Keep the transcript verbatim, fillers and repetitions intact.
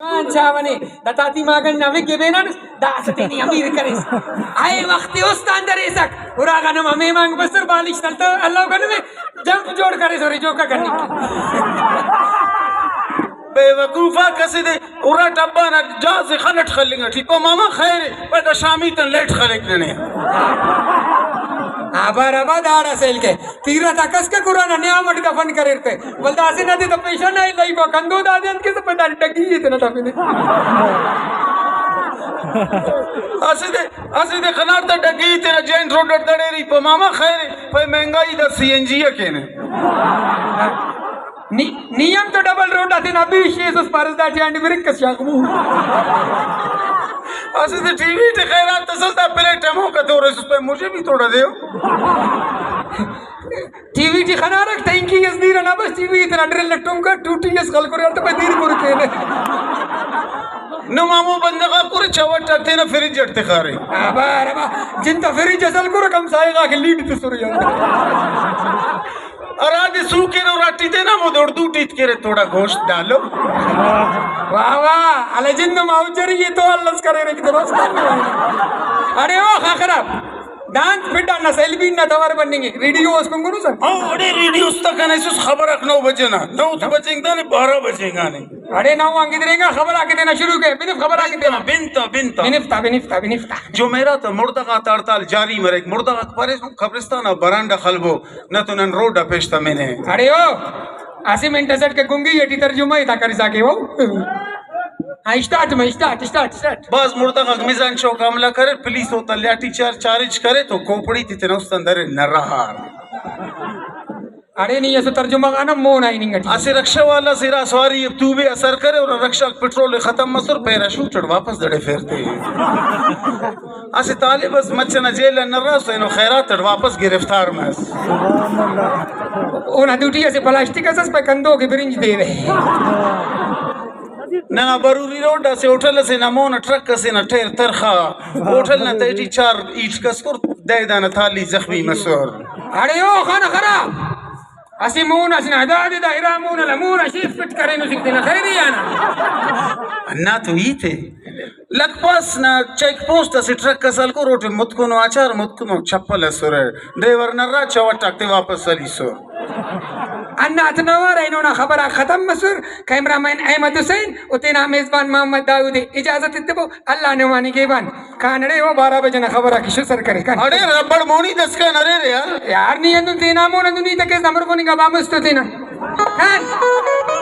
جوان چاونے، دا تاتی ماگن نا وگ ءِ بینانس، دا اسہ تینے امیر کریس۔ اے وخت ءِ استان دریسک، اراغا نما مہمانک بسر، بالش تلتو الو گنمے، جمپ جوڑ کریس اور جوکا کننگ۔ بے وقوفا کسے دے ارٹ ابا نا جہاز خل اٹ خلنگ اٹی، پا ماما خیر ءِ، پا دا شامی تن لیٹ خلک ننے۔ آبار آباد آڑا سیل کے۔ تیرہ تا کس کہ قرآن نیام اٹ دفن کریر تے۔ ولدا اسہ نہ دے تو پیشن آئی لائیوا کندو دادے انت کہ تو پتا ڈگی ہے تینا دفن۔ اسہ دے، اسہ دے خنار تا ڈگی تینا جین روڈ اٹ دڑیری پا ماما خیر ہے، پا مہنگائی دا سی این جی ہے کینے۔ نی، نی ہم تو ڈبل روڈ آتے نا بیش شیس اس پارس دا ٹی آنڈی برک کس شاغ مو۔ اسہ دے ٹی وی ٹی خیرات تسس دا پلیٹ ہمو کتورس پہ مجھے بھی تھوڑا دیو۔ ٹی وی ٹی خنارک ٹینکی اس دیر انا بس ٹی وی تینا ڈرل ٹنکا ٹوٹی اس خلکر یار تو پہ دیر کر کینے۔ نو مامو بندغ آک کر چوٹ آ تینا فریج اٹ تخارے۔ ابا ربا جن تا فریج اصل کر کم سائے غا کہ لیڈ تسر یار۔ ارا دے سو کیرے راٹی تینا مو دوڑ دو ٹیت کیرے تھوڑا گوشت ڈالو۔ واہ واہ، علی جن ما اجری یہ تو اللہ کرے رکھ درست۔ ارے او خا خراب۔ دانت پھڈا نہ سیلبین نہ توار بننگے، ریڈیو اس کنگنو سر۔ او، اڑے ریڈیو اس تک نہ اس خبر اک نو بجے نا، نو تو بجے انگا نے، بارہ بجے انگا نے۔ اڑے نو آن گدرینگا خبر آ کے دینا شروع کے، بنف خبر آ کے دینا۔ بنتا، بنتا۔ بنفتا، بنفتا، بنفتا۔ جمعرات آ مڑدہ غاتا ہڑتال جاری مریک، مڑدہ غاک پاریسن قبرستان آ برانڈہ خلبو، نہ تو نن روڈ آ پیش تمنے۔ اڑے او، اسہ منٹ اسٹ کہ گنگی ٹی ترجمہ ای تا کرسا کے او۔ ہاں، اسٹارٹ میں، اسٹارٹ، اسٹارٹ، اسٹارٹ۔ بھاز مڑدہ غاک میزان چوک آ حملہ کریر، پولیس اوتا لاٹھی چارج، چارج کرے تو کوپڑی تے تینا استان درے نرار۔ اڑے نی اسہ ترجمہ غانا مون آ ہننگ اٹی۔ اسہ رکشہ والا سے ارا سواری ءِ توبے آ سر کرے اور رکشہ پٹرول ختم مسر، پیراشوٹ اٹ واپس دڑے فیر تے۔ اسہ طالب اس مچ ئنا جیل آن نراس اینو خیرات اٹ واپس گرفتار مس۔ اونا دوٹی اسہ پلاسٹک اس ئس پہ کندو کہ برنج دیوے۔ ننا بروری روڈ آ اسہ ہوٹل اسے نا مون آ ٹرک اسے نا ٹائر ترخا، ہوٹل نا تہٹی چار ہیت کس کر، دہ دانہ تالی زخمی مسر۔ اڑے او خانہ خراب۔ اسہ مون اس نا دادے دا ارا مون الا مون آ شیف فٹ کرینو سکتے نا خیری آنا۔ ہندا تو ہیت ءِ۔ لکھ پاس نا چیک پوسٹ اسہ ٹرک اس ہلکر، اوٹی متکنو آچار، متکنو چپل اسرہ۔ ڈرائیور نرا چوٹ آک تے واپس سلیسر۔ ہندا اتنو آ اینو نا خبر آک ختم مسر۔ کیمرہ مین احمد حسین و تینا میزبان محمد داؤد ءِ اجازت ایتبو۔ اللہ نعمانی گیبان۔ کانڑے او بارہ بجے نا خبر آ کہ شسر کرے کن۔ اڑے ربڑ مونی دسکان ارے رے یار۔ یار نی ہندن تینا مون ہندن ہیت کیس امر کننگ آ بامس تو تینا۔ کن۔